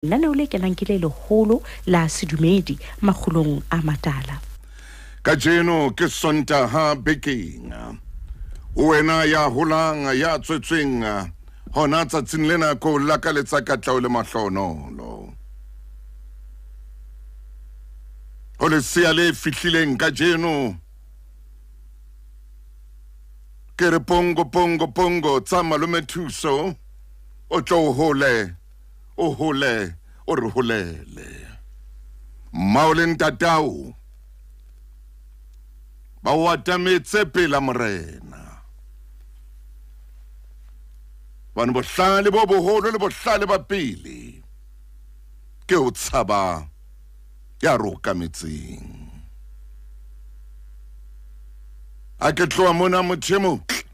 Lenaneo le kenang ke le leholo la sedumedi makgulong a matala. Kajeno ke Sontaha bekeng. Ho wena ya holang, ya tswetsweng hona tsatsing lena ko lakaletsa katleho le mahlonolo. Ho lesea le fihlileng kajeno ke re pongo pongo pongo tsa malome Thuso o tlo hole o hole o re holele. Mmao le ntatao ba o atametse pela morena. Bane bohlale bo boholo le bohlale ba pele ke o tshaba ya re okametseng. A ke tloha mona motho e motle.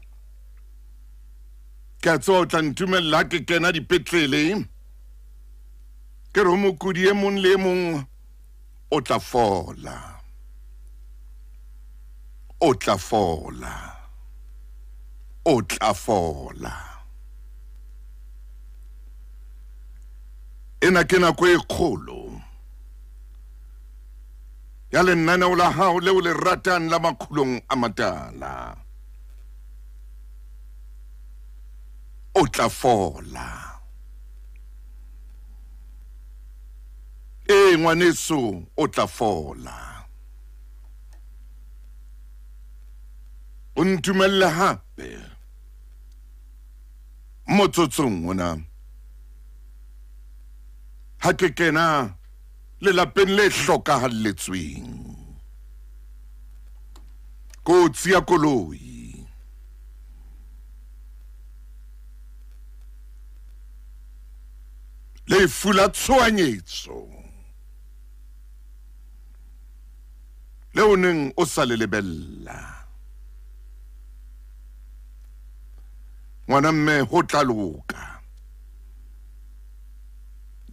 Ke a tseba o tla ntumella ha ke kena dipetlele. Ke re ho mokudi e mong le e mong o tla fola. O tla fola. O tla fola. Ena ke nako e kgolo ya lenaneo la hao leo le ratang la Makgulong a Matala. O tla fola. Ee, ngwaneso, o tla fola. O ntumelle hape motsotsong ona ha ke kena lelapeng le hlokahalletsweng. Kotsi ya koloi. Lefu la tshohanyetso le o neng o sa le lebella. Ngwana mme ho tla loka.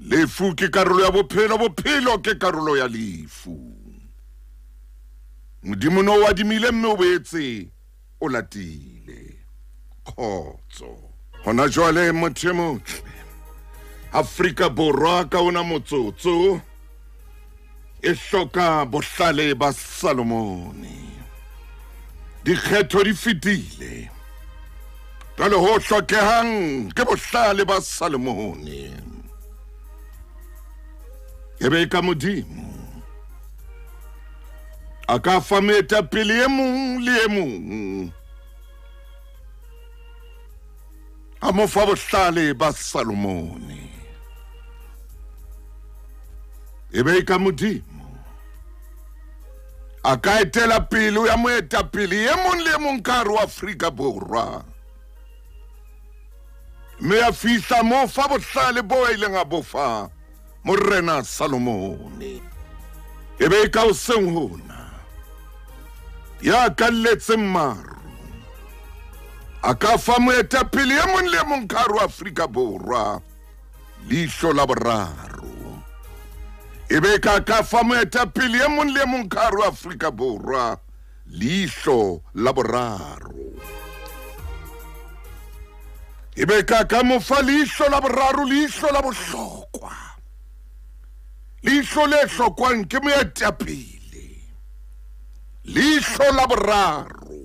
Lefu ke karolo ya bophelo, bophelo ke karolo ya lefu. Modimo no o adimile mme o boetse o latile. Khotso. Hona jwale motho e motle Afrika Borwa ka ona motsotso e hloka bohlale ba Salomone. Dikgetho di fetile. Jwale ho hlokehang ke bohlale ba Salomone. E be ka Modimo a ka fa moetapele e mong le e mong a mo fa bohlale ba Salomone. E be ka Modimo a ka etela pele ya moetapele e mong le e mong ka hare ho Afrika Borwa, mme a fihla mo fa bohlale bo a ileng a bo fa Morena Salomone. E be ka hoseng hona ya kalletseng maru a ka fa moetapele e mong le e mong ka hare ho Afrika Borwa leihlo la boraro. E be ka ka fa moetapele e mong le e mong ka hare ho Afrika Borwa leihlo la boraro. E be ka ka mo fa leihlo la boraro, leihlo la bohlokwa, leihlo le hlokwang ke moetapele, leihlo la boraro,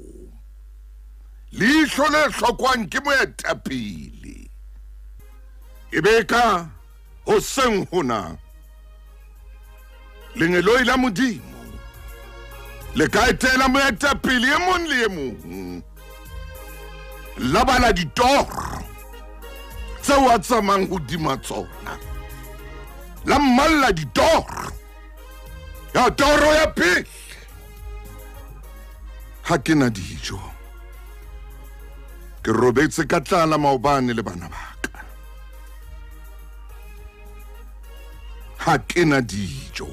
leihlo le hlokwang ke moetapele. E be ka hoseng hona lengeloi la Modimo le ka etela moetapele e mong le e mong, la bala ditoro tseo a tsamayang hodima tsona, la mmalla ditoro. Ya toro ya pele, ha ke na dijo, ke robetse ka tlala maobane le bana ba ka. Ha ke na dijo,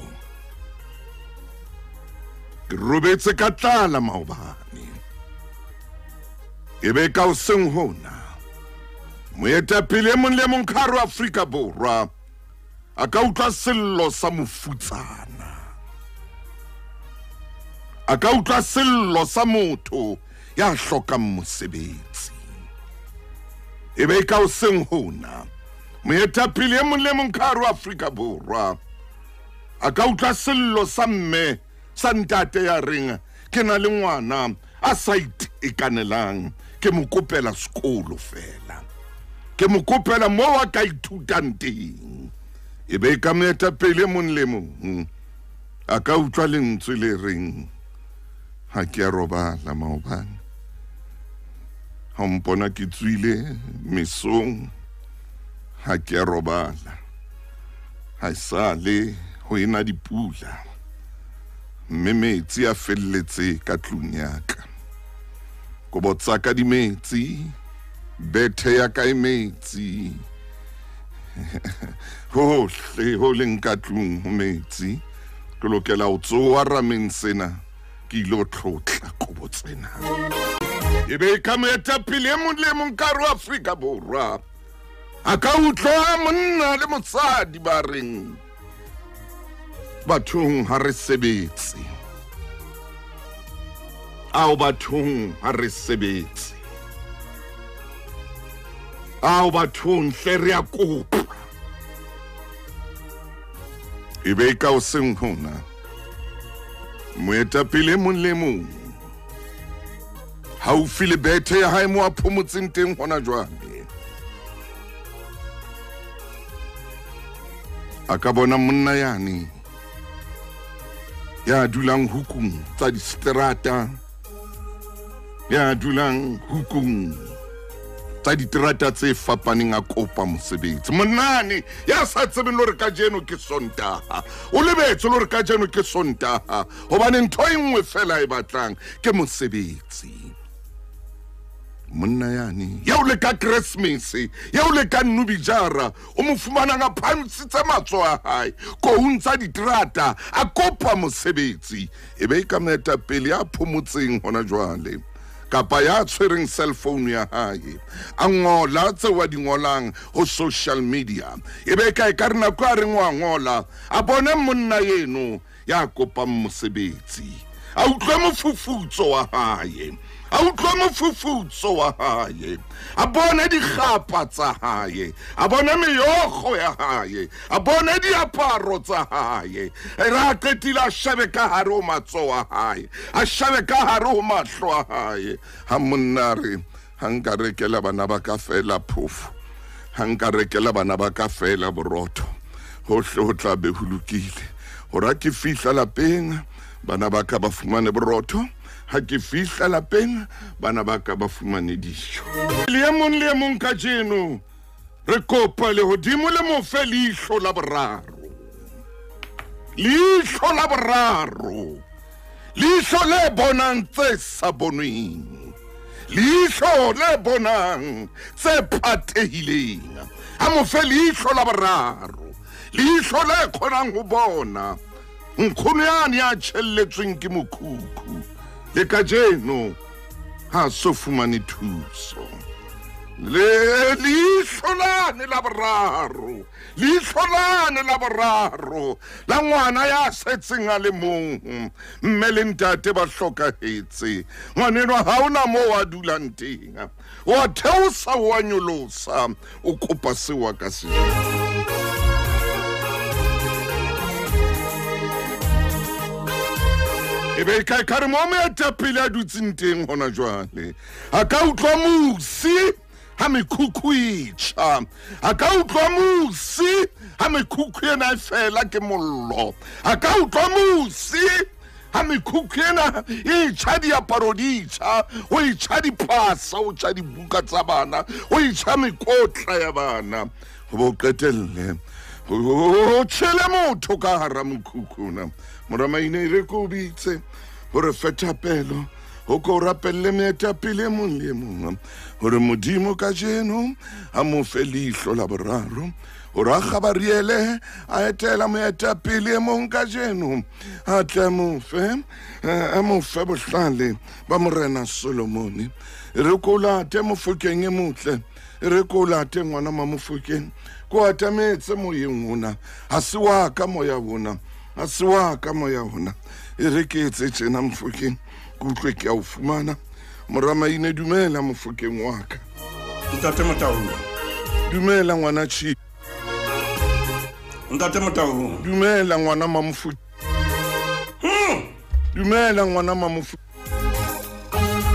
ke robetse ka tlala maobane. E be ka hoseng hona moetapele e mong le e mong ka hare ho Afrika Borwa a ka utlwa sello sa mofutsana, a ka utlwa sello sa motho ya hlokang mosebetsi. E be ka hoseng hona Moetapele e mong le mong ka hare ho Afrika Borwa a ka utlwa sello sa mme sa ntate ya reng ke na le ngwana a sa itekanelang, ke mo kopela sekolo fela, ke mo kopela moo a ka ithutang teng. E be ka moetapele e mong le mong a ka utlwa lentswe le reng ha ke a robala maobane, ha o mpona ke tswile mesong, ha ke a robala, ha esale ho ena dipula mme metsi a felletse ka tlung ya ka, kobo tsa ka di metsi, bethe ya ka e metsi, hohle ho leng ka tlung ho metsi, ke lokela ho tsoha rameng sena ke ilo tlotla kobo tsena. E be ka moetapele e mong le mong ka hare ho Afrika Borwa a ka utlwa monna le mosadi ba reng bathong ha re sebetse, ao bathong ha re sebetse, ao bathong hle re a kopa. E be ka o seng hona moetapele e mong le mong haufi le bethe ya hae mo a phomotseng teng hona jwale a ka bona monna yane ya dulang hukung tsa distrata, ya dulang hukung tsa diterata tse fapaneng a kopa mosebetsi. Monnane ya sa tsebeng le hore kajeno ke Sontaha, o lebetse le hore kajeno ke Sontaha, hobane ntho e nngwe fela e batlang ke mosebetsi. Monna yane ya o le ka Christmas, ya o le ka Nubijara, o mo fumanang a phahamisitse matsoho a hae koung tsa diterata a kopa mosebetsi. E be ka moetapele ya phomotseng hona jwale, kapa ya tshwereng cell phone ya hae a ngola tseo a di ngolang ho social media, e be ka e ka re nako a reng wa ngola a bone monna eno ya kopang mosebetsi, a utlwe mofufutso wa hae, a utlwe mofufutso wa hae, a bone dikgapa tsa hae, a bone meokgo ya hae, a bone diaparo tsa hae. E re a qetile a shebe ka hare ho matsoho a hae, a shebe ka hare ho mahlo a hae. Ha monna re ha nka rekela bana ba ka fela phofo, ha nka rekela bana ba ka fela borotho, hohle ho tla be ho lokile. Hore ha ke fihla lapeng bana ba ka ba fumane borotho, ha ke fihla lapeng bana ba ka ba fumane dijo. Le e mong le e mong kajeno re kopa lehodimo le mo fe leihlo la boraro, leihlo la boraro, leihlo le bonang tse sa bonweng, leihlo le bonang tse phatehileng. A mo fe leihlo la boraro, leihlo le kgonang ho bona nkgono yane ya tjhelletsweng ke mokhukhu le kajeno ha so fumane thuso. Le leihlo lane la boraro, leihlo lane la boraro la ngwana ya setseng a le mong, mme le ntate ba hlokahetse, ngwanenwa ha ona moo a dulang teng, wa theosa wa nyolosa, o kopa seo a ka se. E be ka ka re mo moetapele a dutseng teng hona jwale a ka utlwa mosi ha mekhukhu e tjha, a ka utlwa mosi ha mekhukhu ena e fela ke mollo, a ka utlwa mosi ha mekhukhu ena e tjha diaparo di tjha, o e tjha diphasa, o tjha dibuka tsa bana, o e tjha mekotla ya bana, ho bo qetelle ho tjhele motho ka hara mokhukhu ona. Moramaine re ko bitse hore fe thapelo, ho ko rapelle moetapele e mong le e mong hore Modimo kajeno a mo fe leihlo la boraro, hore a Gabariele a etela moetapele e mong kajeno a tle a mo fe bohlale ba morena Solomone. Re ko late Mofokeng e motle, re ko late ngwana Mamofokeng, ko atametse moyeng ona, ha se wa ka moya ona, ha se wa ka moya ona. E re ke etse tjena Mofokeng, ke utlwe ke a o fumana. Moramaine, dumela Mofokeng wa ka. Ntate Motaung. Dumela ngwana Chi. Ntate Motaung. Dumela ngwana Mamofu. Dumela ngwana Mamofu.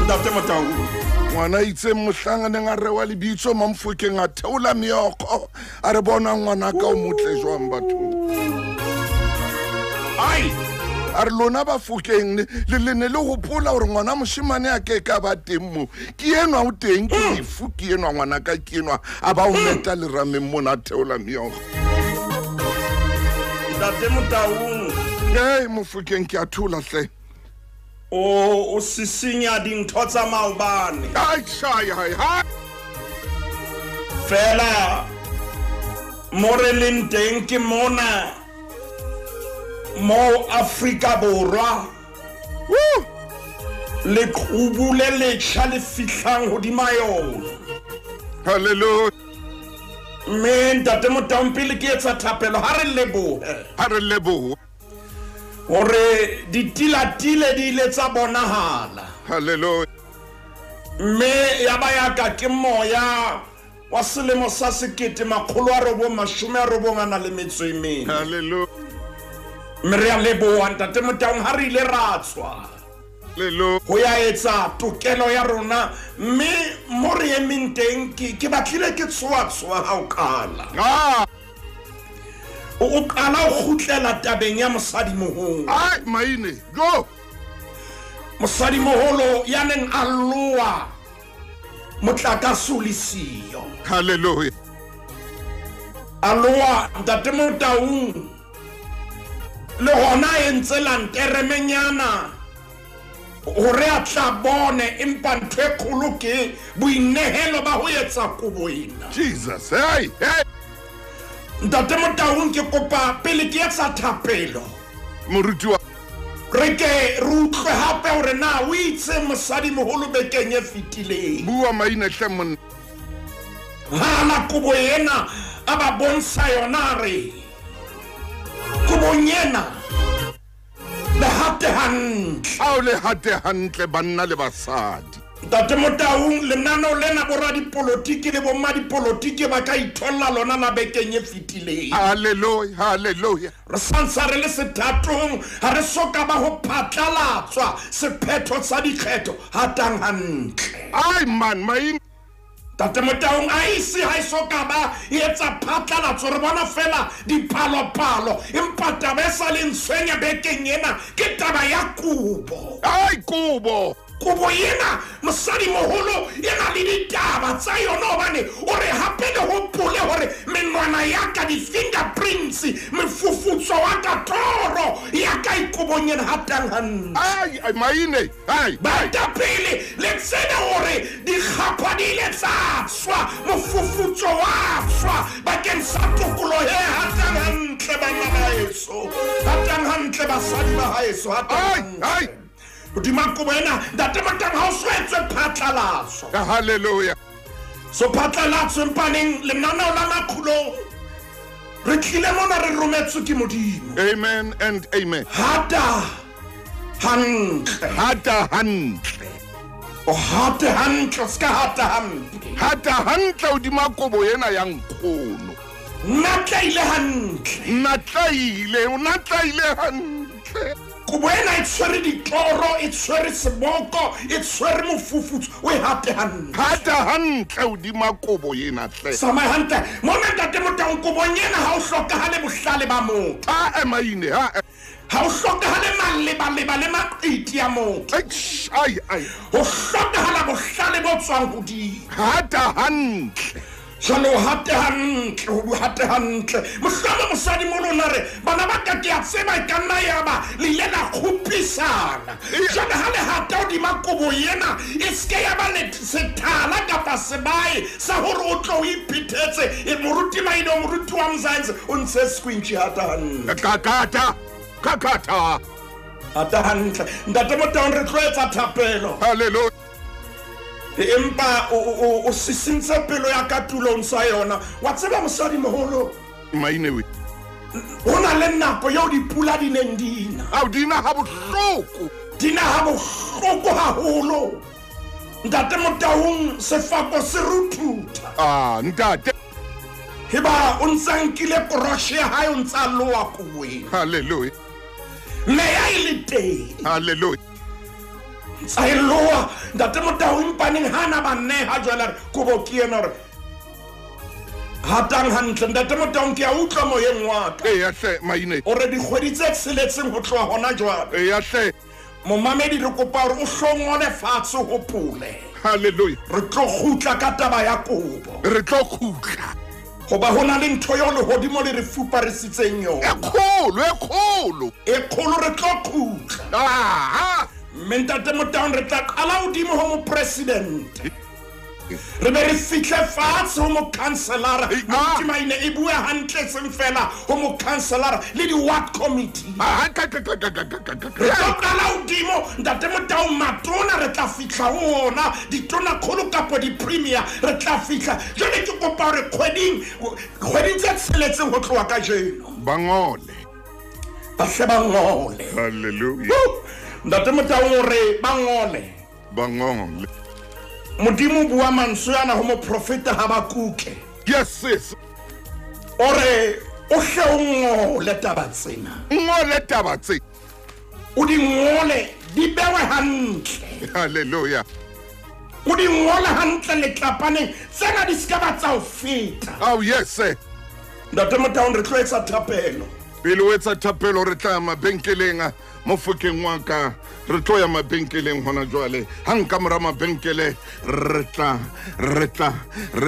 Ntate Motaung. Ngwana itse mohlang a neng a rewa lebitso Mamofokeng a theola meokgo a re bona ngwana ka o motle jwang bathong. Ai a re lona Bafokeng le ne le hopola hore ngwana moshemane a ke ka ba teng mo. Ke enwa o teng ke lefu ke enwa ngwana ka ke enwa a ba o meta lerameng mona a theola meokgo. Ntate Motaung. Hey Mofokeng ke a thola hle. O sisinya dintho tsa maobane. Ai shai hai hai. Fela mo re leng teng ke mona mo Afrika Borwa. Leqhubu le letjha le fihlang hodima yona. Hallelujah. Mme Ntate Motaung pele ke etsa thapelo ha re lebohe. Ha re lebohe. Hore ditilatile di ile tsa bonahala. Hallelujah. Mme ya ba ya ka ke moya wa selemo sa 1994. Hallelujah. Mme re a leboha Ntate Motaung ha re ile ra tswa. Hallelujah. Ho ya etsa tokelo ya rona mme mo re emeng teng ke batlile ke tswa ha o qala. O qala o kgutlela tabeng ya mosadimoholo. Ai maine go. Mosadimoholo ya neng a loa motlakase o le siyo. Hallelujah. A loa Ntate Motaung le hona e ntse lanteremenyana hore a tla bone empa ntho e kgolo ke boinehelo ba ho etsa kobo ena. Jesus hey hey. Ntate Motaung ke kopa pele ke etsa thapelo. Moruti wa re ke re utlwe hape hore na o itse mosadimoholo bekeng e fetileng. Bua maina hle monna. Ha na kobo ena a ba bontsha yona re kobong ena le hate hantle. Ao le hate hantle banna le basadi. Ntate Motaung lenaneo lena boradipolotiki le bommadipolotiki ba ka itholla lona la bekeng e fetileng. Hallelujah, hallelujah. Re santsa re le sethatong ha re soka ba ho phatlalatswa sephetho sa dikgetho hatang hantle. Ai man maine. Ntate Motaung a ise ha e soka ba e etsa phatlalatso re bona fela dipalopalo empa taba e sa leng tshwenya bekeng ena ke taba ya kobo. Ai kobo. Kobo ena mosadimoholo ena le ditaba tsa yona hobane o re hape le hopole hore menwana ya ka di-fingerprints mefufutso wa ka toro ya ka ikobong ena hatang hantle. Ai ai maine ai baetapele le tsebe hore dikgapha di ile tsa tswa mofufutso wa tswa bakeng sa tokoloho e hatang hantle banna ba heso hatang hantle basadi ba haeso hatang ai ai hodima kobo ena Ntate Motaung ha o so etswe phatlalatso. Hallelujah. So phatlalatso empaneng lenaneo la Makgulong re tlile mona re rometswe ke Modimo. Amen and amen. Hata hantle. Hata hantle. O hate hantle ska hata hampe. Hata hantle hodima kobo ena ya nkgono. Natlaile hantle. Natlaile, o natlaile hantle. Kobo ena e tshwere ditoro, e tshwere seboko, e tshwere mofufutso, o e hate hantle. Hata hantle hodima kobo ena hle. Tsamaya hantle. Mona Ntate Motaung kobong ena ha o hlokahale bohlale ba motho. Ha maine ha. Ha o hlokahale malebaleba le maqiti a motho. Ai ai. Ho hlokahala bohlale bo tswang hodimo. Hata hantle. Jwale o hate hantle, o hate hantle. Mohlomong mosadimoholo o na re bana ba ka ke a tseba e ka nna ya ba le ile la kgopisana. Jwale ha le hata hodima kobo ena e se ke ya ba le sethala kapa sebae sa hore o tlo o iphethetse. E moruti maine o moruti wa Mzansi o ntshe squinchi hata hantle. Kakata, kakata. Hata hantle. Ntate Motaung re tlo etsa thapelo. Hallelujah. Empa o sisintse pelo ya ka tulong sa yona. Wa tseba mosadimoholo maine we ho na le nako eo dipula di neng di na. Ao di na ha bohloko. Di na ha bohloko haholo. Ntate Motaung sefako se ruthutha. Ah ntate. Heba o ntsa nkile koroshe ya hae o ntsa loa kobo ena. Hallelujah. Meya e le teng. Hallelujah. Ntsa e loa ntate Motau empaneng hana ba neha jwale re kobo ke ena hore hatang hantle ntate Motau ke a utlwa moyeng wa ka. Eya hle Maine. Ore dikgwedi tse tsheletseng ho tloha hona jwale. Eya hle. Momamedi re kopa hore o hlongole fatshe hopole. Hallelujah. Re tlo kgutla ka taba ya kobo. Re tlo kgutla. Hoba ho na le ntho eo lehodimo le re fuparisitseng yona. E kgolo, e kgolo. E kgolo re tlo kgutla. Ah! Mme ntate Motau re tla qala hodimo ho mopresidente. Re be re fihle fatshe ho mokhanselara. Maine e bua hantle seng fela ho mokhanselara le di-ward committee. Re tlo qala hodimo ntate Motau matona re tla fihla ho ona ditona kgolo kapa di-premier re tla fihla. Jwale ke kopa hore kgweding tse tsheletseng ho tloha kajeno. Ba ngole. Ba hle ba ngole. Hallelujah. Ntate Motau o re ba ngole. Ba ngole. Modimo bua mantswe ana ho moprofeta Habakuke. Yes sis. O re o hle o ngole taba tsena. Ngole taba tse. O di ngole di bewe hantle. Hallelujah. O di ngole hantle letlapaneng tsena di ska ba tsa ho feta. Oh yes sir. Ntate Motau re tlo etsa thapelo. Pele o etsa thapelo re tla mabenkeleng mofokeng wa ka re tlo ya mabenkeleng hona jwale. Ha nka mora mabenkele re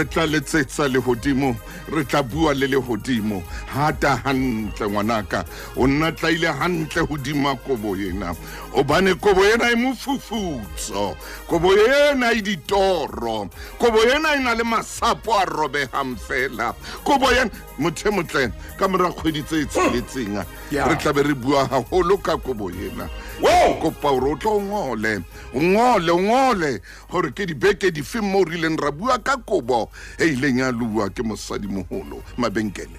tla letsetsa lehodimo, re tla bua le lehodimo. Hata hantle ngwanaka, o nna tlaile hantle hodima kobo ena. Hobane kobo ena e mofufutso, kobo ena e ditoro, kobo ena e na le masapo a robehang fela. Kobo ena motho e motle ka mora kgwedi tse tsheletseng re tla be re bua haholo ka kobo ena. Kopa hore o tlo ngole, o ngole hore ke dibeke dife moo re ileng ra bua ka kobo e ileng ya luwa ke mosadimoholo mabenkele.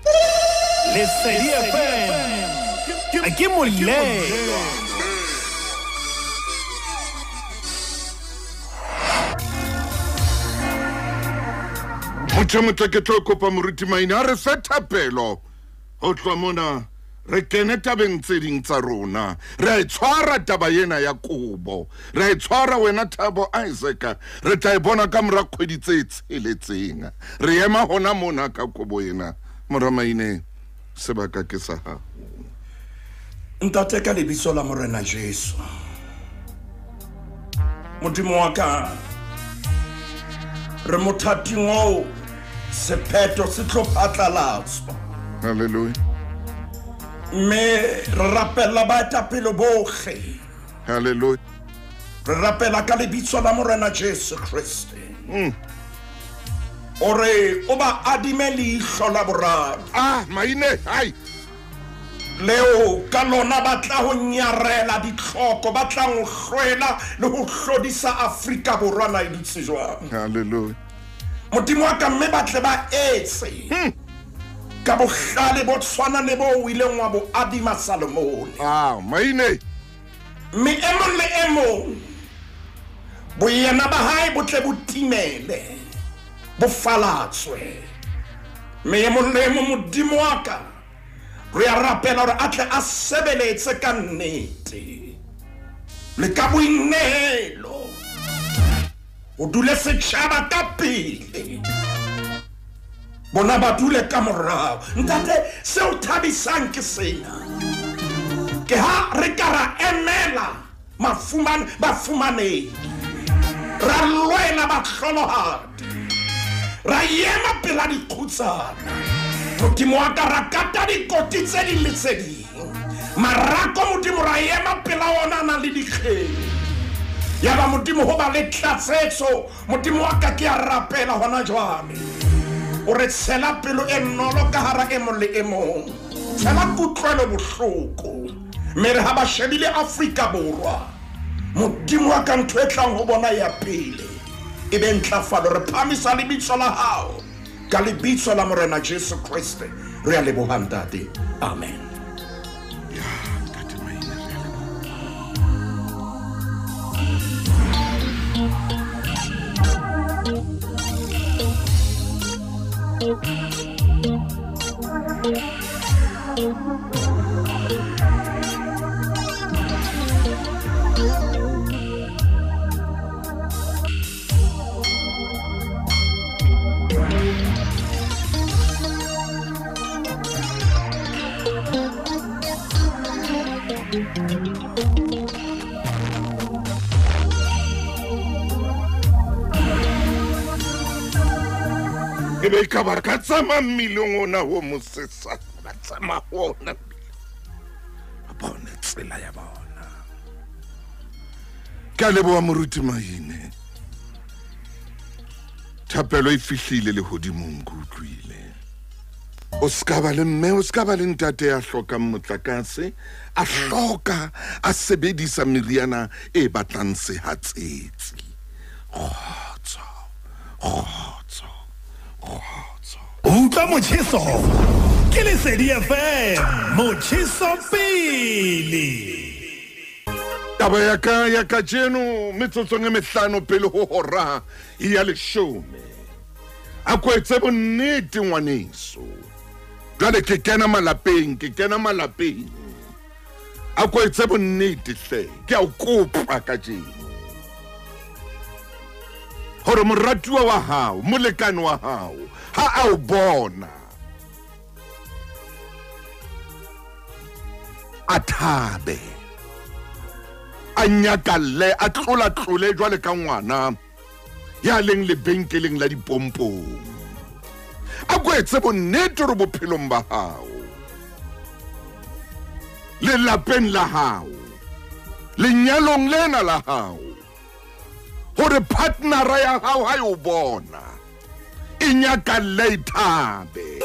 Lesedi FM ke molelo. Motho motle ke tlo kopa moruti Maine a re fe thapelo ho tloha mona re kene tabeng tse ding tsa rona. Re a e tshwara taba ena ya kobo, re a e tshwara wena Thabo Isaac, re tla e bona ka mora kgwedi tse tsheletseng. Re ema hona mona ka kobo ena. Mora Maine, sebaka ke sa hao. Ntate ka lebitso la Morena Jesu, Modimo wa ka, re mothating oo sephetho se tlo phatlalatswa. Hallelujah. Mme re rapella baetapele bohle. Hallelujah. Re rapela ka lebitso la Morena Jesu Kriste. O re o ba adime leihlo la boraro. Ah, Maine, ai. Leo ka lona ba tla ho nyarela ditlhoko, ba tla ho hlwela le ho hlodisa Afrika Borwa na e dutse jwang. Hallelujah. Modimo wa ka mme ba tle ba etse ka bohlale bo tshwana le bo o ileng wa bo adima Salomone. Ah, Maine. Mme e mong le e mong boyena ba hae bo tle bo timele, bo falatswe. Mme e mong le e mong Modimo wa ka, re a rapela hore a tle a sebeletse ka nnete le ka boinehelo, o dule setjhaba ka pele, bona ba dule ka morao. Ntate, seo thabisang ke sena, ke ha re ka ra emela bafumanehi, ra lwela bahlolohadi, ra ema pela dikhutsana. Modimo wa ka, ra kata dikoti tse ding le tse ding, marako Modimo ra ema pela ona a nang le dikgele. Ya ba Modimo ho ba le tlatsetso. Modimo wa ka, ke a rapela hona jwale, o re tshela pelo e nolo ka hara e mong le e mong, tshela kutlwelo bohloko. Mme re ha ba shebile Afrika Borwa, Modimo wa ka, ntho e tlang ho bona ya pele e be ntlafalo. Re phamisa lebitso la hao ka lebitso la Morena Jesu Kriste, re a leboha Ntate. Amen. Ya Ntate Maine, re a leboha. E be ka ba ka tsamaya mmileng ona o mosesane, ba tsamaya ona mmileng, ba bone tsela ya bona. Ka leboha moruti Maine, thapelo e fihlile lehodimong, ke utlwile. O ska ba le mme, o ska ba le ntate ya hlokang motlakase, a hloka a sebedisa meriana e batlang sehatsetsi. Kgotso, kgotso, kgotso. Utlwa motjheso ke Lesedi FM, motjheso pele. Taba ya ka ya kajeno metsotsong e mehlano pele ho hora ya leshome. A ko etse bonnete ngwaneso. Jwale ke kena malapeng, ke kena malapeng. A ko etse bonnete hle, ke a o kopa kajeno. Hore moratuwa wa hao, molekane wa hao, ha a o bona, a thabe, a nyakalle, a tlola-tlole jwale ka ngwana ya leng lebenkeleng la dipompong. A ko etse bonnete hore bophelong ba hao, lelapeng la hao, lenyalong lena la hao, hore partnera ya hao ha e o bona e nyakalle, e thabe.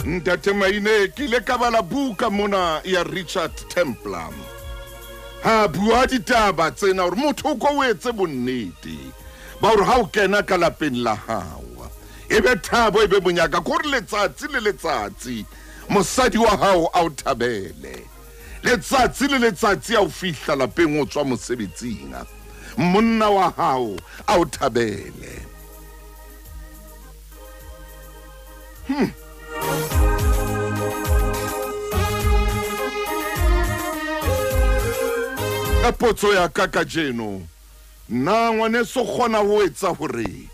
Ntate Maine, ke ile ka bala buka mona ya Richard Templar. Ha bua ditaba tsena hore motho o ko o etse bonnete ba hore ha o kena ka lapeng la hao e be thabo, e be monyaka, ke hore letsatsi le letsatsi mosadi wa hao a o thabele. Letsatsi le letsatsi a o fihla lapeng o tswa mosebetsing, monna wa hao a o thabele. Ka potso ya ka kajeno, na ngwaneso kgona ho etsa hore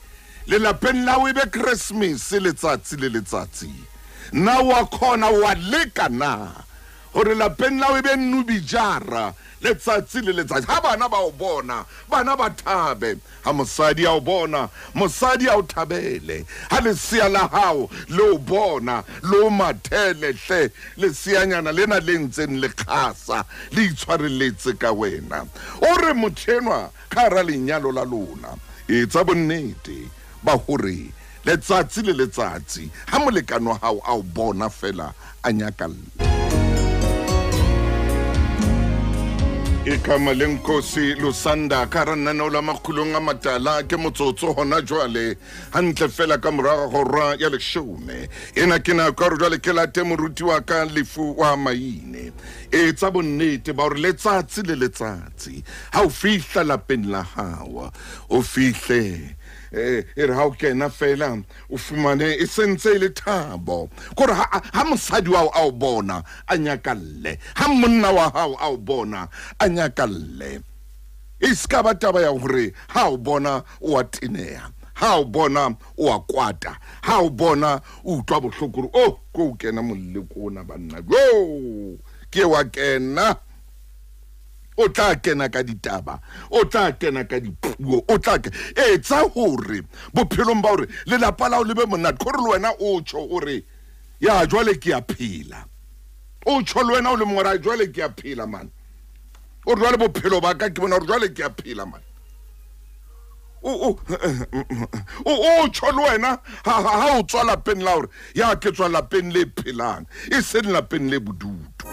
lelapeng la hao e be Christmas letsatsi le letsatsi? Na wa kgona, wa leka na hore lapeng la hao e be nubijara letsatsi le letsatsi? Ha bana ba o bona, bana ba thabe. Ha mosadi a o bona, mosadi a o thabele. Ha lesea la hao le o bona, le o mathele hle, leseanyana lena le ntseng le kgasa, le itshwareletse ka wena. O re motho enwa ka hara lenyalo la lona, etsa bonnete ba hore letsatsi le letsatsi ha molekane wa hao a o bona fela a nyakalla. E kama le Nkosi Lusanda ka hara lenaneo la Makgulong a Matala ke motsotso hona jwale hantle fela ka morago hora ya leshome. Ena ke nako ya hore jwale ke late moruti wa ka Lefu wa Maine. Etsa bonnete ba hore letsatsi le letsatsi ha o fihla lapeng la hao, o fihle e re ha o kena fela o fumane e sentse e le thabo. Kore ha mosadi wa hao a o bona a nyakalle, ha monna wa hao a o bona a nyakalle. E ska ba taba ya hore ha o bona o a teneha, ha o bona o a kwata, ha o bona o utlwa bohloko hore oh ko o kena moleko ona banna, yo ke wa kena. O tla kena ka ditaba, o tla kena ka dipuo, o tla etsa hore bophelong ba hore lelapa la hao le be monate. Kore le wena o tjho hore ya jwale ke a phela, o tjho le wena o le mongwe jwale ke a phela man, o re jwale bophelo ba ka ke bona hore jwale ke a phela man. O tjho le wena ha o tswa lapeng la hore ya ke tswa lapeng le phelang, e seng lapeng le bodutu.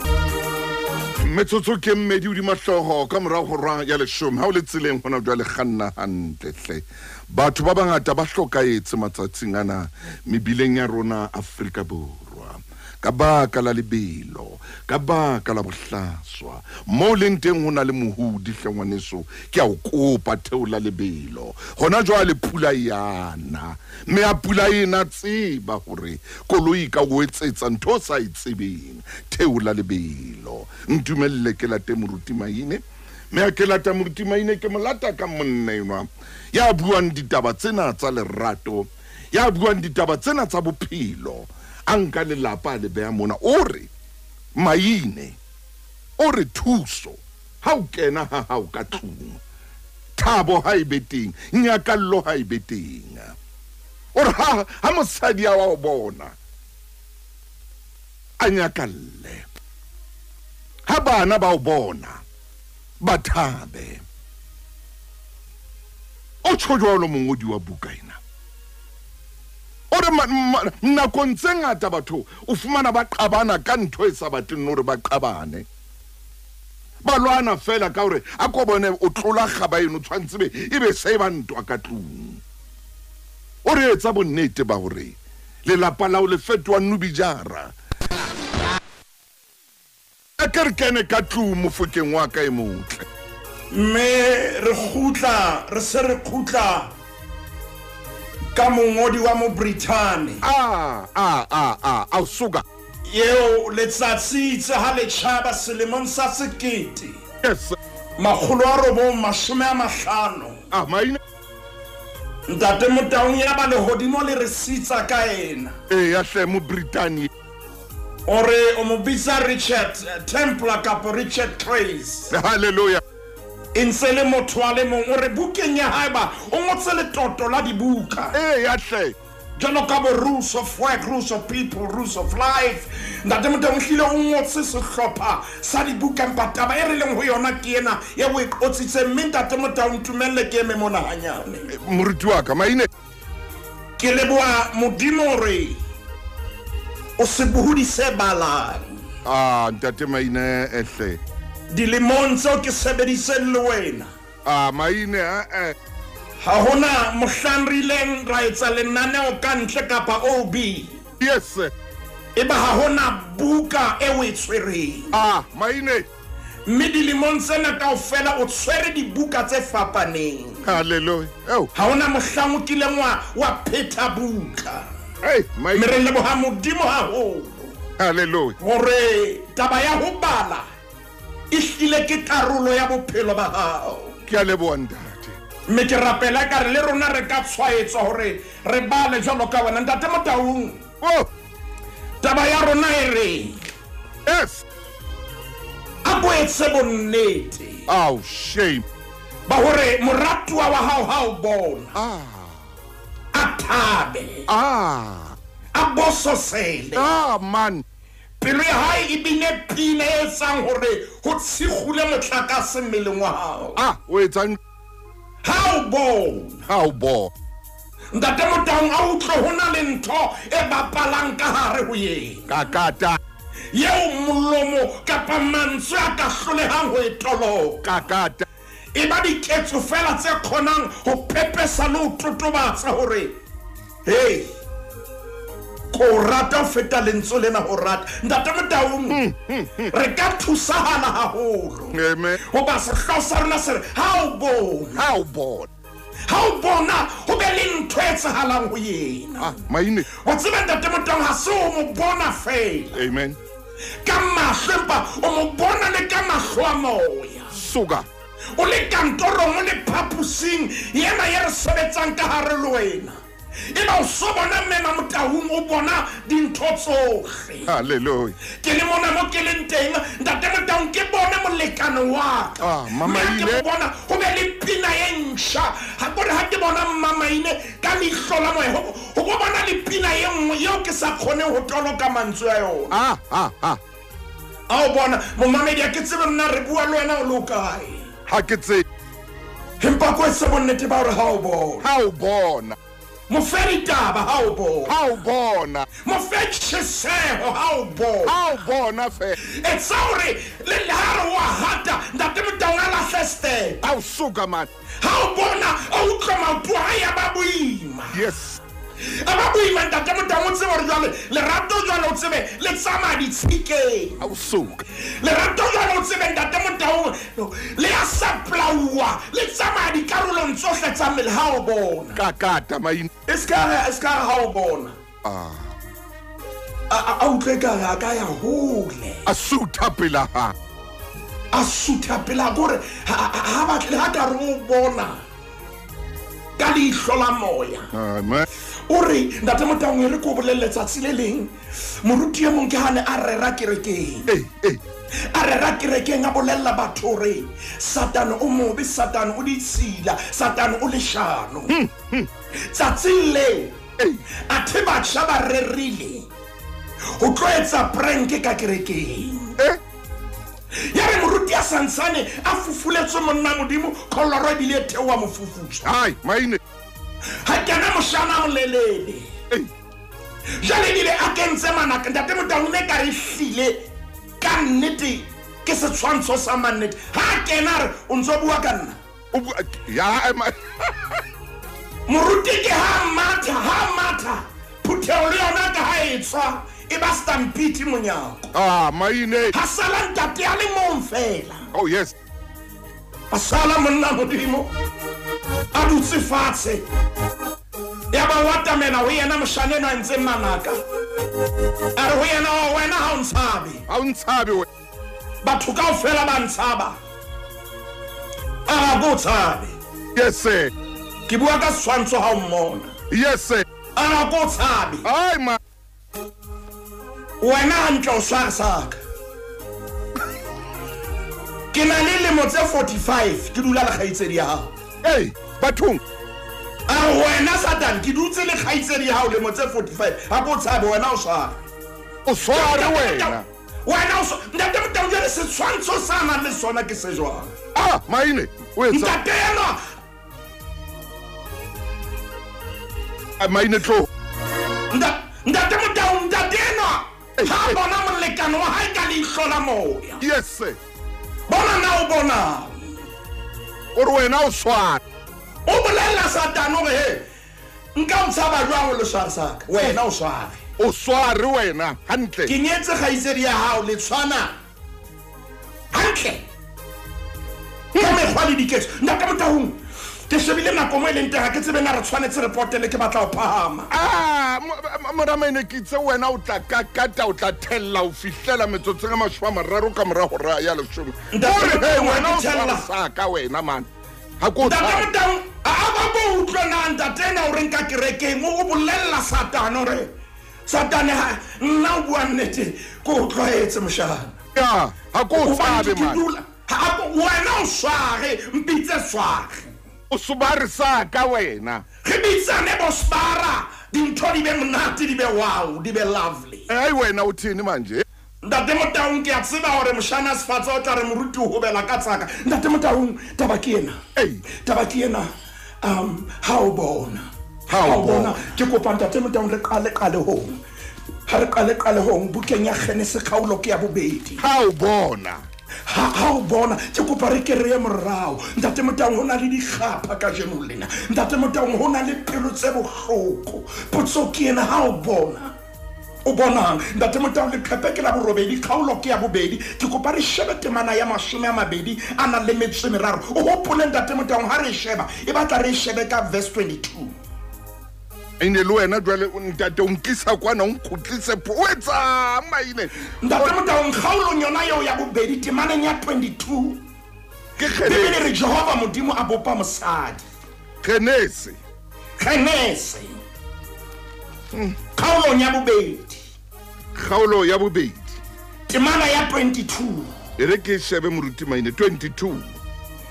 Metsotso ke mmedi hodima hlooho ka morao hora ya leshome. Ha o le tseleng hona jwale kganna hantle hle. Batho ba bangata ba hlokahetse matsatsing ana mebileng ya rona Afrika Borwa. Ka baka la lebelo, ka baka la bohlaswa, mo leng teng ho na le mohudi hle ngwaneso, ke a o kopa theola lebelo. Hona jwale pula yana, mme a pula ena tseba hore koloi ka o etsetsa ntho o sa e tsebeng. Theola lebelo. Ntumelle ke late moruti Maine, mme a ke lata moruti Maine ke molata ka monna enwa ya buang ditaba tsena tsa lerato, ya buang ditaba tsena tsa bophelo. A nka lelapa a le beha mona, o re Maine, o re thuso ha o kena ha hao ka tlung, thabo ha e be teng, nyakallo ha e be teng. O re ha mosadi a wa o bona a nyakalle, ha bana ba o bona ba thabe. O tjho jwalo mongodi wa buka ena. O re nakong tse ngata batho o fumana ba qabana ka ntho e sa batleng hore ba qabane. Ba lwana fela ka hore a ko bone o tlola kgaba eno tshwantse be e be se ba ntwa ka tlung. O re etsa bonnete ba hore lelapa la o le fetoha nubijara. A ke re kene ka tlung mofokeng wa ka e motle. Mme re kgutla, re se re kgutla ka mongodi wa mo Brithani. A suka. Eo letsatsi itse ha le tjhaba selemong sa sekete. Yes. 950. Maine. Ntate Motaung ya ba lehodimo le re sitsa ka ena. Ya hle mo Brithani. O re o mo bitsa Richard Templar kapa Richard Trace. Hallelujah. E ntse le motho a le mong, o re bukeng ya hae ba o ngotse letoto la dibuka. Ya hle. Jwalo ka bo Rules of Work, Rules of People, Rules of Life. Ntate Motaung hlile o ngotse sehlopha sa dibuka, empa taba e re leng ho yona ke ena e o e qotsitseng. Mme Ntate Motaung ntumelle ke eme mona hanyane. Moruti wa ka Maine. Ke leboha Modimo hore o sebohodi se balang. Ntate Maine ehle. Dilemong tseo ke sebediseng le wena. Maine Ha hona mohlang re ileng ra etsa lenaneo ka ntle kapa OB. Yes. Eba ha hona buka e o e tshwereng. Maine. Mme dilemong tsena kaofela o tshwere dibuka tse fapaneng. Hallelujah. Ha hona mohlang o kileng wa phetha buka. Hey, Maine. Mme re leboha Modimo haholo. Hallelujah. Hore taba ya ho bala e hlile ke karolo ya bophelo ba hao. Ke a leboha ntate. Mme ke rapela ka re le rona re ka tshwaetswa hore re bale jwalo ka wena Ntate Motaung. Oh. Taba ya rona e re. Yes. A ko etse bonnete. Oh, shame. Ba hore moratuwa wa hao ha o bona. A thabe. A bososele. Man. Pelo ya hae e bine pina e etsang hore ho tshikgule motlakase mmeleng wa hao. O etsang? Ha o bona. Ha o bona. Ntate Motaung a utlwe ho na le ntho e bapalang ka hare ho yena. Kakata. Eo molomo kapa mantswe a ka hlolehang ho e toloka. Kakata. E ba diketso fela tse kgonang ho pepesa le ho totobatsa hore hey, ko rata ho feta lentswe lena ho rata. Ntate Motaung, re ka thusahala haholo. Amen. Hoba sehlooho sa rona se re ha o bona. Ha o bona. Ha o bona ho be le ntho e etsahalang ho yena. Maine. O tseba Ntate Motaung ha se o mo bona fela. Amen. Ka mahlo empa o mo bona le ka mahlo a moya. Suka. O le kantorong, o le phaposing yena ye re sebetsang ka hare le wena. Eba o so bona mme Motaung o bona dintho tsohle. Hallelujah. Ke le mona mo ke leng teng Ntate Motaung ke bone molekane wa ka. Mama Mme Ine. ke bona ho be le pina e ntjha. Ha ke re ha ke bona Mama Ine ka leihlo la moya ho bona le pina e nngwe eo ke sa kgoneng ho toloka mantswe a yona. A o bona momamedi a ke tsebe nna re bua le wena o le kae. Ha ke tsebe. Empa ko se bonnete ba hore ha o bona. Ha o bona. Mofe ditaba ha o bona. Ha o bona. Mofe tjheseho ha o bona. Ha o bona fe. Etsa hore le ha re wa hata Ntate Motaung a lahle step. Ha o suka man. Ha o bona o utlwa maoto a ya ba boima. Yes. A ba boima ntate Motaung o tsebe hore jwale lerato jwale o tsebe le tsamaya ditshikeng. A o soka. Lerato jwale o tsebe ntate Motaung le a saplauwa le tsamaya dikarolong tsohle tsa mmele ha o bona. Kakata maine. E ska ha o bona. A utlwe ka re a ka ya hole. A sutha pela ha. A sutha pela gore ha batle ha ka re o bona ka leihlo la moya. Amen. O re ntate Motaung e re ko bolelle letsatsi le leng moruti e mong ke hane a rera kerekeng. A rera kerekeng a bolella batho hore Satane o mobe, Satane o ditshila, Satane o leshano. Tsatsing leo athe batjha ba rerile ho tlo etsa prank ka kerekeng. Ya re moruti a santsane a fufuletswe monna Modimo kholoro ebile e theoha mofufutso. Ai maine. Ha kena moshana o lelele. Jwale ebile a kentse manaka ntate Motaung ne ka re hlile ka nnete ke setshwantsho sa mannete. Ha kena re o ntso bua ka nna. O bua ya moruti ke ha matha phutheo le yona ka ha e tswa e ba stampede monyako. Maine. Ha sala ntate a le mong fela. Oh yes. A sala monna Modimo a dutse fatshe. Ya ba wa tamela ho yena moshane eno a ntseng manaka. A re ho yena wena ha o ntshabe. Ha o ntshabe wena. Batho kaofela ba ntshaba. A ga ko tshabe. Yes sir. Ke bua ka setshwantsho ha o mmona. Yes sir. A ga ko tshabe. Ai ma. Wena hantle o sware saka. Ke na le lemo tse 45 ke dula le kgaitsedi ya hao. Hey, bathong. A wena Satan ke dutse le kgaitsedi ya hao lemo tse 45. Ha ko tshabe wena o sware. O sware wena. Wena o sware. Ntate Motaung jwale setshwantsho sa nang le sona ke se jwang? Maine, o etsa. Ntate enwa. Maine tlo. Ntate Motaung ntate enwa. Ha bona molekane wa hae ka leihlo la moya. Yes sir. Bona na o bona. O re wena o sware. O bolella Satane hore he nka o tshaba jwang o le sware saka. Wena o sware. O sware wena hantle. Ke nyetse kgaitsedi ya hao le tshwana. Hantle. Ka mekgwa le diketso. Ntate Motaung ke shebile nako mo e leng teng ha ke tsebe na re tshwanetse re potele ke batla ho phahama. Mora maine ke itse wena o tla kakata o tla thella o fihlela metsotsong a 30 ka mora hora ya 10. Ore he wena o tshwara saka wena man. Ha ko Ntate Motaung a ba bo utlwe na ntate ena o re nka kerekeng o bolella Satane hore Satane ha nna o bua nnete ko o tlwaetse moshana. Ya ha ko tshabe man. Wena o sware mpitse sware. O subare saka wena. Re bitsane bo spara dintho di be monate di be wow di be lovely. Ai wena o thini manje? Ntate Motaung ke a tseba hore moshana sefatsa o tla re moruti o hobela ka tsaka. Ntate Motaung taba ke ena. Taba ke ena. Ha o bona. Ha o bona ke kopa ntate Motaung re qale hong. Ha re qale hong bukeng ya Genese kgaolo ke ya bobedi. Ha o bona. Ha o bona ke kopa re ke re ye morao. Ntate Motaung ho na le dikgapha kajeno lena. Ntate Motaung ho na le pelo tse bohloko. Potso ke ena ha o bona. O bonang ntate Motaung leqephe ke la borobedi kgaolo ke ya bobedi. Ke kopa re shebe temana ya 23 a nang le metso e meraro. O hopole ntate Motaung ha re sheba e batla re shebe ka verse 22. Ene le wena jwale ntate o nkisa kwana o nkgutlise o etsa maine. Ntate Motaung kgaolong yona eo ya bobedi temaneng ya 22 ke Bibele re Jehova Modimo a bopa mosadi. Genese. Kgaolong ya bobedi. Kgaolo ya bobedi. Temana ya 22. E re ke shebe moruti maine 22.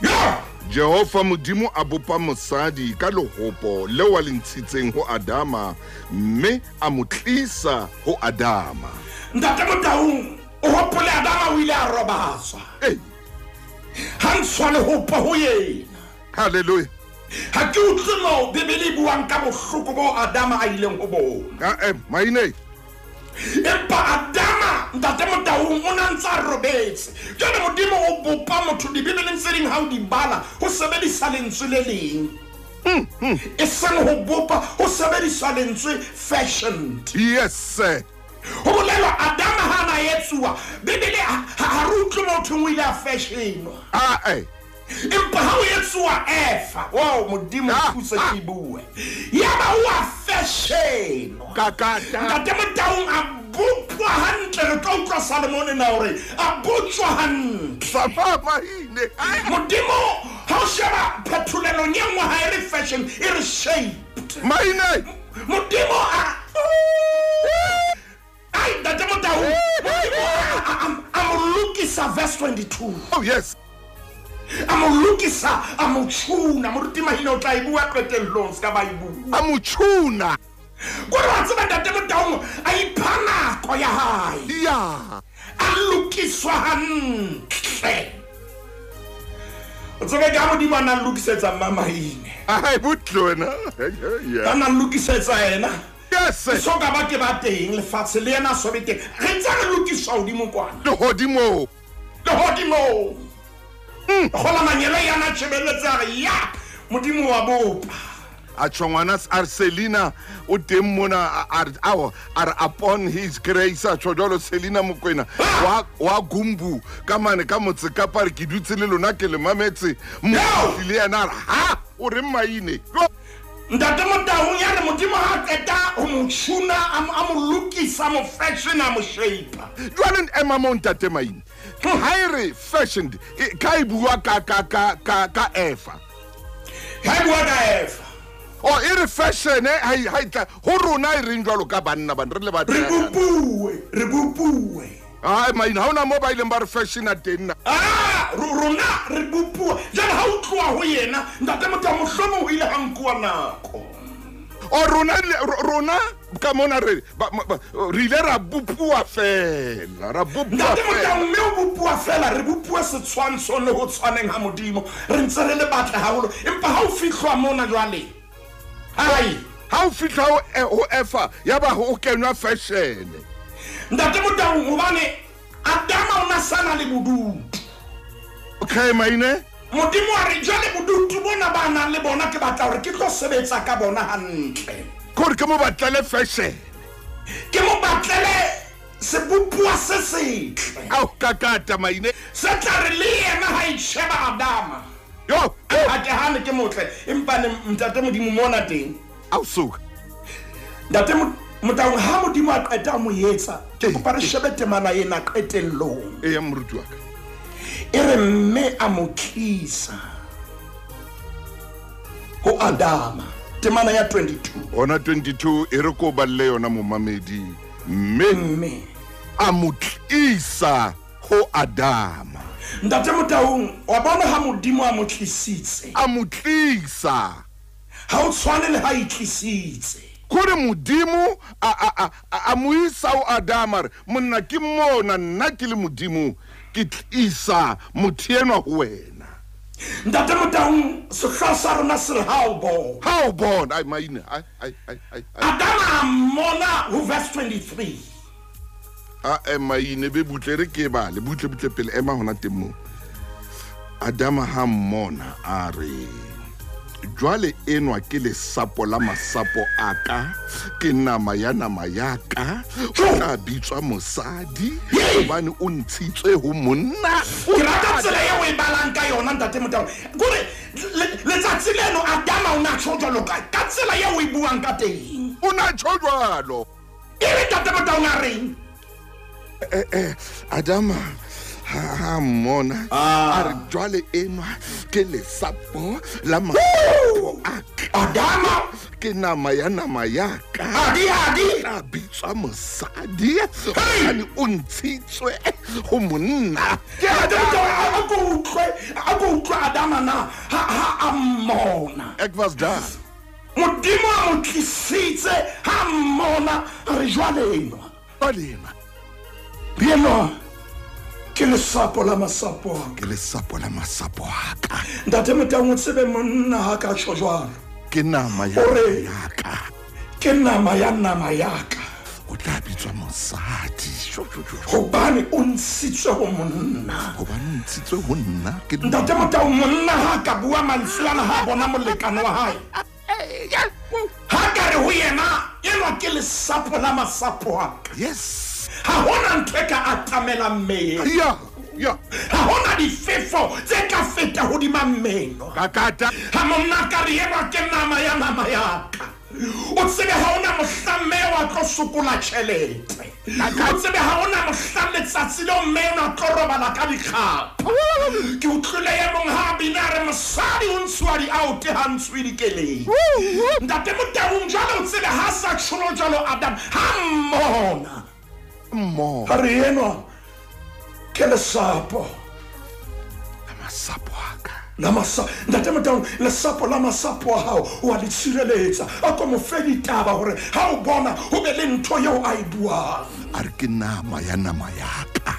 Ya Jehova Modimo a bopa mosadi ka lehopo leo a le ntshitseng ho Adama mme a mo tlisa ho Adama. Ntate Motaung o hopole Adama o ile a robatswa. Ha ntshwa lehopo ho yena. Hallelujah. Ha ke utlwe moo Bibele e buang ka bohloko bo Adama a ileng ho bona. Maine. Empa Adama ntate Motaung o na ntse a robetse. Jwale Modimo o bopa motho dibibeleng tse ding ha o di bala ho sebedisa lentswe le leng. E seng ho bopa, ho sebediswa lentswe fashioned. Yes sir. Ho bolelwa Adama ha na etsuwa, Bibele ha re utlwe motho o ile a fashionwa. Empa ha o etsuwa Eva, wow, Modimo thuse ke bue. Yaba o a fashionwa. Kakata. Ntate Motaung a bopwa hantle, re tlo utlwa Salomone na hore a botjwa hantle. Mahine. Modimo ha o sheba phetolelong e nngwe ha e re fashion, e re shaped. Mahine. Modimo a ai ntate Motaung, Modimo a mo lokisa, verse 22. Oh yes. A mo lokisa, a mo tshuna, moruti Mahine o tla e bua qetellong, se ka ba e bua. A mo tshuna. Kore wa tseba ntate Motaung a ipha nako ya hae. Yeah. A lokiswa hantle. O tsebe ka Modimo a na lokisetsa Mmamahine. Ai butle wena. A na lokisetsa yena. Yes sir. So ka ba ke ba teng lefatshe le yena so be teng. Re ntse re lokiswa hodimo kwana. Lehodimo. Lehodimo. Gola manyelo yana tshebeletse a re ya Modimo wa bopa. A tjho ngwana Arselina o teng mona a re upon his grace a tjho jwalo Selina Mokwena wa Gumbu ka mane ka motse Kapa re ke dutse le lona ke le mametse mo le yena ha o re Maine. Ntate Motaung ya re Modimo ha qeta ho mo tshuna a mo lokisa, mo fashion, a mo shape. Jwale ema mo ntate Maine. Ha e re fashioned ka e bua ka Eva. Ha e bua ka Eva. O e re fashion ha e tla ho rona e reng jwalo ka banna ba re le batho. Re bopuwe. Ai Maine ha ona mo ba ileng ba re fashion a teng na. Rona re bopuwe. Jwale ha o tloha ho yena ntate Motaung mohlomong o ile ha nkuwa nako. O rona ka mona re ile ra bopuwa fela, ra bopuwa. Ntate Motaung mme o bopuwa fela, re bopuwa setshwantsho le ho tshwaneng ha Modimo. Re ntse re le batle haholo, empa ha o fihlwa mona jwale. Ai, ha o fihla ho Eva ya ba ho kenwa fashion. Ntate Motaung hobane Adama o na sana le bodutu. Okay Maine. Modimo a re jwale bodutu bona ba nang le bona ke batla hore ke tlo sebetsa ka bona hantle. Kore ke mo batlele fashion. Ke mo batlele sebopuwa se setle. Ao kakata Maine. Se tla re le yena ha e sheba Adama. Yo, ha ke hane ke motle empa ne ntate Modimo mona teng. Ao suka. Ntate Motaung ha Modimo a qeta mo etsa, ke kopa re shebe temana ena qetellong. E ya moruti wa ka. E re mme a mo tlisa ho Adama, temana ya 22. Ona 22 e re ko balle yona momamedi. Mme a mo tlisa ho Adama. Ntate Motaung wa bona ha Modimo a mo tlisitse. A mo tlisa. Ha o tshwane le ha e tlisitse. Kore Modimo a mo isa ho Adama re monna ke mona nna ke le Modimo ke tlisa motho enwa ho wena. Ntate Motaung sehlooho sa rona se re ha o bona. Ha o bona ai Maine ai. Adama a mmona ho verse 23. A Maine be butle re ke bale butle butle pele ema hona teng mo. Adama ha mmona a re jwale enwa ke lesapo la masapo a ka, ke nama ya nama ya ka, o tla bitswa mosadi hobane o ntshitswe ho monna. Ke rata tsela eo e balang ka yona ntate Motaung. Kore letsatsi leno Adama o na tjho jwalo ka tsela eo e buang ka teng. O na tjho jwalo. E re ntate Motaung a reng? Adama ha mmona a re jwale enwa ke lesapo la masapo a ka. Adama ke nama ya nama ya ka. Adi tla bitswa mosadi hobane o ntshitswe ho monna. A ko utlwe Adama na ha a mmona. Ek was daar. Modimo a mo tlisitse ha mmona a re jwale enwa. Jwale enwa. Enwa ke lesapo la masapo a ka. Ke lesapo la masapo a ka. Ntate Motaung o tsebe monna ha ka tjho jwalo. Ke nama ya ka. Ke nama ya nama ya ka. O tla bitswa mosadi. Hobane o ntshitswe ho monna. Hobane o ntshitswe ho nna ke Ntate Motau, monna ha ka bua mantswe ana ha bona molekane wa hae. Ha ka re ho yena enwa ke lesapo la masapo a ka. Yes. Ha hona ntho e ka atamelang mmele. Yeah. Yeah. Ha hona difefo tse ka feta hodima mmele. Kakata. Ha monna ka re enwa ke nama ya nama ya ka. O tsebe ha ona mohla mme wa tlo sokola tjhelete. O tsebe ha ona mohla letsatsi leo mme o tlo robala ka dikgapha. Ke utlwile e mong ha bina re mosadi o ntshuwa di-out ha ntshuwe dikeledi. Ntate Motaung jwale o tsebe ha sa tsholo jwalo Adam ha mmona. Mmona. Ha re enwa ke lesapo. La masapo a ka. Ntate Motaung, lesapo la masapo a hao o a le tshireletsa. A ko mo fe ditaba hore ha o bona ho be le ntho eo a e buang. A re ke nama ya nama ya ka.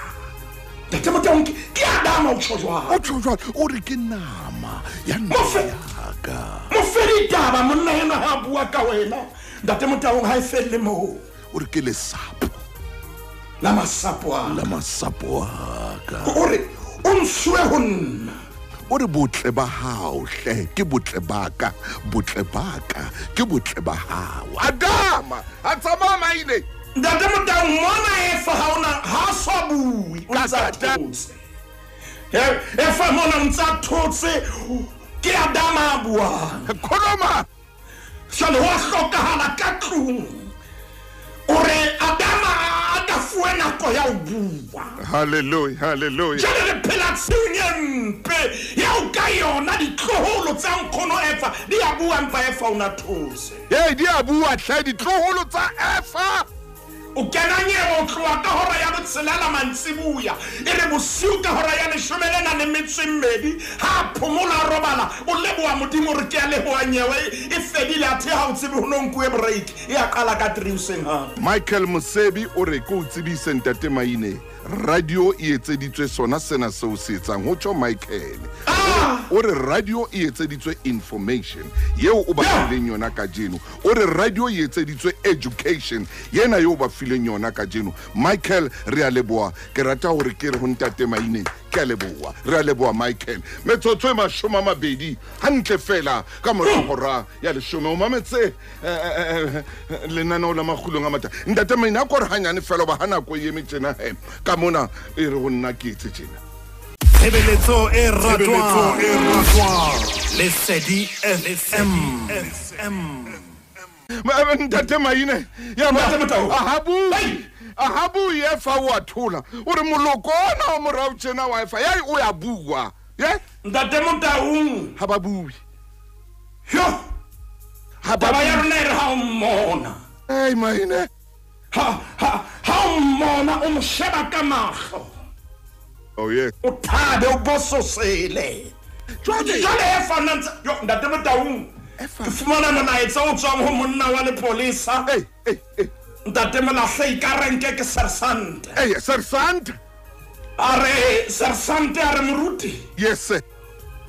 Ntate Motaung, ke Adama o tjho jwalo. O tjho jwalo, o re ke nama ya nama ya ka. Mo fe ditaba monna enwa ha bua ka wena. Ntate Motaung ha e felle moo. O re ke lesapo la masapo a ka. La masapo a ka. O re o ntshuwe ho nna. O re botle ba hao hle ke botle ba ka, botle ba ka ke botle ba hao. Adama a tsamaya maine. Ntate Motaung, mona Efa ha ona ha sa bue, o ntsa thotse. Efa mona o ntsa thotse, ke Adama a buang. Khuluma. Jwale ho a hlokahala ka tlung o re Adama a ka fuwe nako ya ho bua. Hallelujah, hallelujah. Jwale re phela tshiung e mpe ya o ka yona ditloholo tsa nkgono Efa di a bua empa Efa o na thotse. Hey, di a bua hle ditloholo tsa Efa. O kena nyewe o tloha ka hora ya botshelela mantsibuya, e re bosiu ka hora ya 12:02 ha phomola a robala o leboha Modimo re ke a leboha nyewe e fedile athe ha o tsebe ho no nkuwe break e a qala ka 3 hoseng hape. Michael Mosebi o re ke o tsebise Ntate Maine, radio e etseditswe sona sena seo se etsang. Ho tjho Michael. O re radio e etseditswe information yeo o ba fileng yona kajeno. O re radio e etseditswe education yena eo ba fileng yona kajeno. Michael, re a leboha. Ke rata hore ke re ho Ntate Maine, ke a leboha. Re a leboha Michael. Metsotso e 20 hantle fela ka mora hora ya 10. O mametse lenaneo la makgulong a mata. Ntate Maine a ko re hanyane fela ba hana ko eme tjena he. Ka mona e re ho nna ke etse tjena. Tshebeletso e ratwang Lesedi FM. Ntate Maine ya ba a bue Efa o a thola. O re moloko ona o morao tjena wa Efa ya o ya bua. Ye? Ntate Motaung ha ba bue. Yo. Ha ba ya rona e re ha o mmona. Hey Maine. Ha o mmona o mo sheba ka mahlo. Oh yes. O thabe o bososele. Jwale Efa nantsa yo Ntate Motaung. Ke fumana molaetsa o tswang ho monna wa lepolesa. Hey, hey, hey. Ntate Molahlei ka renke ke sersante. Hey, sersante. A re sersante a re moruti. Yes sir.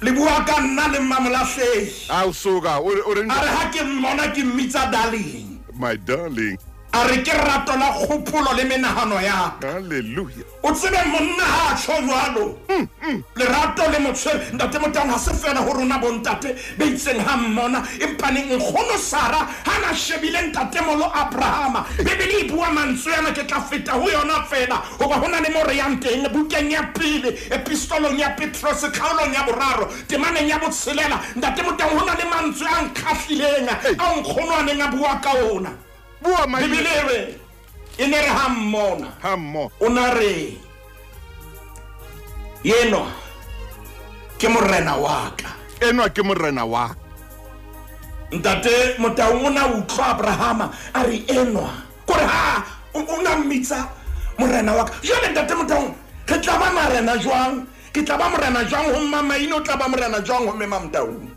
Le bua ka nna le mma Molahlei. A o soka o re a re ha ke mmona ke mmitsa darling. My darling. A re ke rato la kgopolo le menahano ya ka. Hallelujah. O tsebe monna ha tjho jwalo. Lerato le motshwere Ntate Motaung ha se fela ho rona bontate be itseng ha mmona empaneng nkgono Sara ha na shebile ntate molo Abrahama. Bibele e bua mantswe ana ke tla feta ho yona fela hoba hona le mo re yang teng bukeng ya pele epistolong ya Petrose kgaolong ya 3 temaneng ya 6. Ntate Motaung hona le mantswe a nkgahlileng a nkgono a neng a bua ka ona. Bua Maine. Bibele e ne re ha mmona. Ha mmona. O na re yenwa ke morena wa ka. Enwa ke morena wa ka. Ntate Motaung o na utlwa Abrahama a re enwa. Kore ha o na mmitsa morena wa ka. Jwale Ntate Motaung re tla ba marena jwang? Ke tla ba morena jwang ho mma Maine, o tla ba morena jwang ho mme Motaung?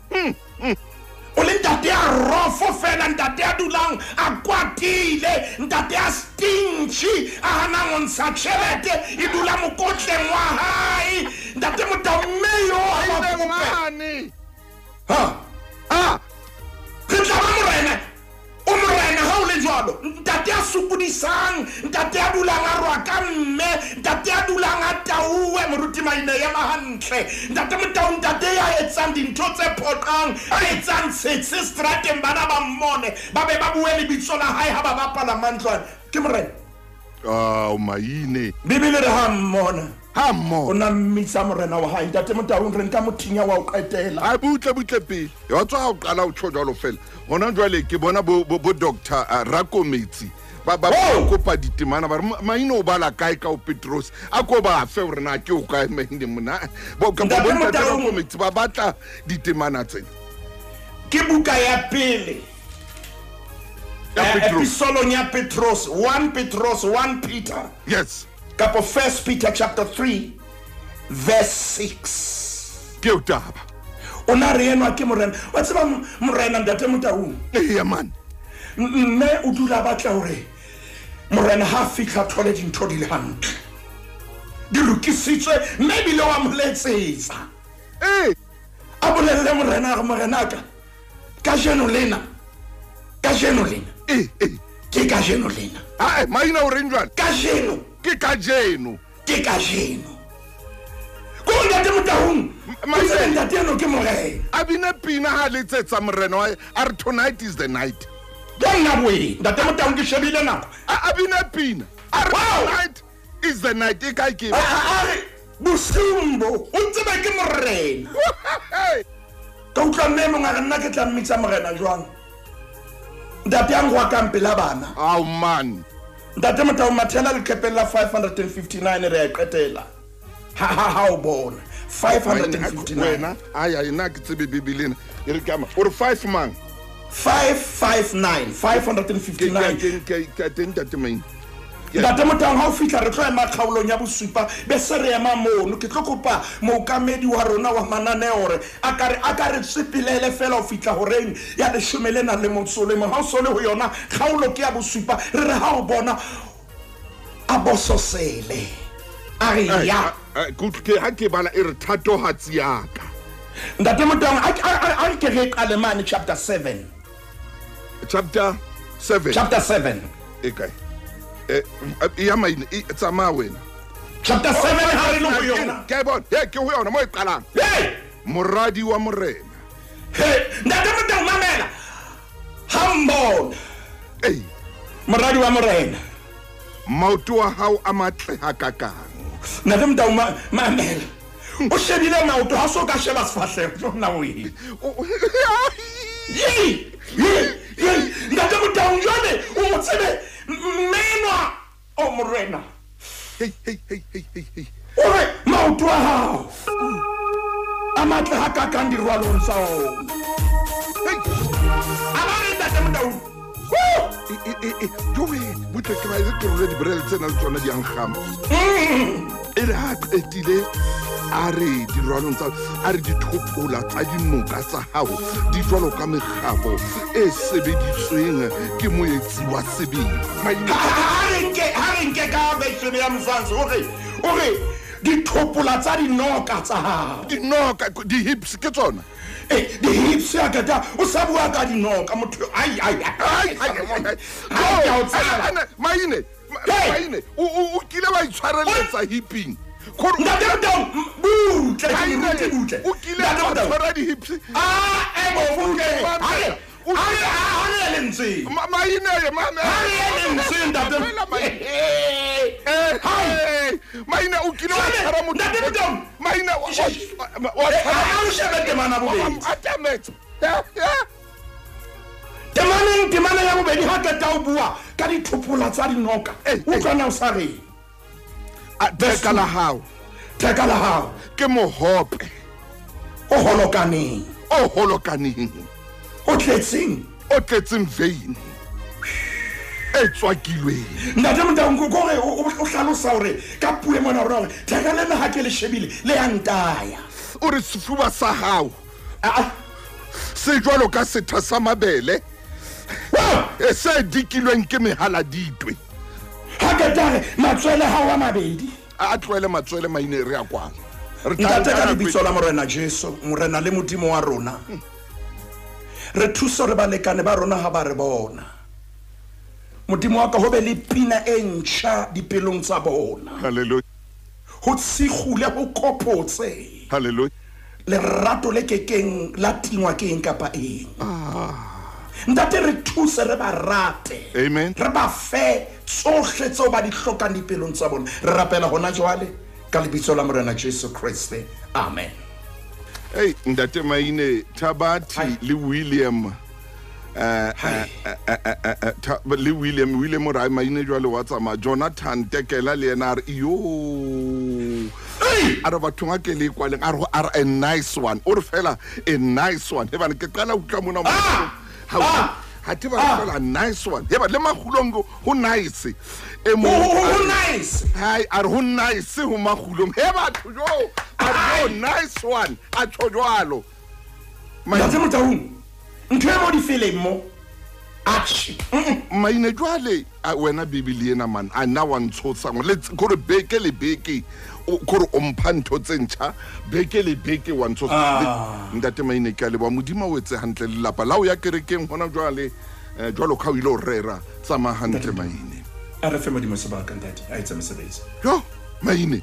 O le ntate a rofo fela, ntate a dulang a kwatile, ntate a stingy, a hanang ho ntsha tjhelete e dula mokotleng wa hae. Ntate Motaung mme yo ha ba kope. Ha. Re tla ba morena. O morena ha o le jwalo. jwalo. Ntate a sokodisang, ntate a dulang a rwa ka mme, ntate a dulang a tauwe moruti Maine ya mahantle. Ntate Motaung, ntate ya etsang dintho tse phoqang, a etsang tshetse strateng bana ba mmone, ba be ba bue lebitso la hae ha ba bapala mantlwane. Ke morena. Ah, Maine. Bibele re ha mmona. Ha mmona. O na mmitsa morena wa hae. Ntate Motaung re nka mothinya wa o qetela. A butle butle pele. Ya tswa ha o qala o tjho jwalo fela. Hona jwale ke bona bo Dr. Rakometsi ba kopa ditemana ba re Maine o bala kae ka o Petros a ko ba fe hore na ke o kae Maine mona bo ka bo Ntate Rakometsi ba batla ditemana tsena. Ke buka ya pele ya Petros, episolong ya Petros, 1 Petros, 1 Peter. Yes. Kapo 1 Peter chapter 3 verse 6. Ke o taba. O na re enwa ke morena. Wa tseba morena Ntate Motaung. Eya man. Mme o dula batla hore morena ha fihla thole dintho di le hantle. Di lokisitswe mme ebile wa mo letsetsa. Eh. A bolelle morena re morena ka. Kajeno lena. Kajeno lena. Eh eh. Ke kajeno lena. Ah, Maine o reng jwale? Kajeno. Ke kajeno. Ke kajeno. Ko Ntate Motaung. Maine ntate eno ke morena. A bina pina ha letsetsa morena wa a re tonight is the night. Ke nna boe. Ntate Motaung ke shebile nako. A bina pina. A re tonight is the night e kae ke. A re bosumbo o tsebe ke morena. Ka utlwa mme mongwe a re nna ke tla mmitsa morena jwang. Ntate a ngwa ka mpela bana. Ao man. Ntate Motaung mathela leqepeng la 559 re a qetela. Ha ha ha o bona 559. Wena ai ai nna ke tsebe Bibele ena. E re ke ama o re 5 mang? 559 559. Ke teng Ntate Maine. Ntate Motaung ha o fihla re tlo ema kgaolong ya bosupa be se re ema mono. Ke tlo kopa mookamedi wa rona wa mananeo hore a ka re tsepelele fela ho fihla horeng ya leshome le nang le motso le mong. Ha o so le ho yona kgaolo ke ya bosupa re re ha o bona a bososele. A re ya. Ke ha ke bala e re thatohatsi ya ka. Ntate Motaung a ke re qale mane chapter 7. Chapter 7. Chapter 7. E kae? Ya Maine e tsamaya wena. Chapter 7 ha re le ho yona. Ke bona, he ke ho yona mo e qalang. Hey! Moradi wa morena. He, Ntate Motaung mamela. Ha mbona. Ei. Moradi wa morena. Maoto a hao a matle hakakang. Ntate Motaung mamela. O shebile maoto ha so ka sheba sefahleho nna o eng. Yei! Yei! Ntate Motaung jwale o mo tsebe menwa o morena. Hey hey hey hey hey. O re maoto a hao a matle hakakang dirwalong tsa ona. Hey! A ba re Ntate Motaung. Joe, butle ke ba ke role dibrele tsena le tsona di ankgama. E re ha qetile a re dirwalong tsa a re dithopola tsa dinoka tsa hao di jwalo ka mekgabo e sebeditsweng ke moetsi wa sebele. Ha re nke ka version ya Mzansi o re dithopola tsa dinoka tsa hao. Dinoka di-hips ke tsona. Eh, di-hips ya ka ta o sa bua ka dinoka motho ai ai ai ai Maine Maine o kile wa itshwareletsa hipping. Ntate Motaung butle ke butle. O kile wa tshwara di-hips. Ah, e mo butle. Ha re lentswe. Maine mama. Ha re lentswe ntate. Eh, Maine o kile wa tshwara motho. Ntate Motaung. Maine wa tshwara. O shebe temana bobedi. Atametse. Temana ya bobedi ha qeta o bua ka dithopola tsa dinoka. O utlwana o sa reng. Theka la hao. Theka la hao. Ke mohope o holokaneng. O holokaneng. O tletseng. O tletseng vein. E tswakilweng. Ntate Motaung ko re o hlalosa hore ka puo mona hore theka lena ha ke le shebile le ya ntaya. O re sefuba sa hao se jwalo ka setha sa mabele e se dikilweng ke mehaladitwe. Ha ke tare matswele ha wa mabedi. A tlohele matswele Maine re a kwana. Ntate ka lebitso la Morena Jesu, Morena le Modimo wa rona. Re thuso re balekane ba rona ha ba re bona. Modimo wa ka ho be le pina e ntjha dipelong tsa bona. Hallelujah. Ho tshikgule ho kopotse. Hallelujah. Lerato le kekeng la tingwa ke eng kapa eng. Ntate re thuse re ba rate. Amen. Re ba fe tsohle tseo ba di hlokang dipelong tsa bona. Re rapela hona jwale ka lebitso la Morena Jesu Kriste. Amen. Hey, Ntate Maine, Thabati Hi. le William le William William o re Maine jwale wa tsamaya. Jonathan Tekela le yena a re yo a re bathong a ke le kwaleng a re a nice one o re fela a nice one he bane ke qala ho utlwa mona ha te ba fela nice one he ba le Makgulong ho nice e mo Ho nice. Hai a re ho nice ho Makgulong he batho jo a re yo nice one a tjho jwalo. Ntate Motaung, ntho e mo di feleng mo. Atjhe. Maine jwale wena Bibele ena man a nna wa ntshosa le kore beke le beke kore o mpha ntho tse ntjha beke le beke wa ntshosa. Ntate Maine ke a leboha, Modimo o etse hantle lelapa la o ya kerekeng hona jwale jwalo ka o ile o rera tsamaya hantle Maine. A re fe Modimo sebaka ntate a etse mosebetsi. Jo Maine.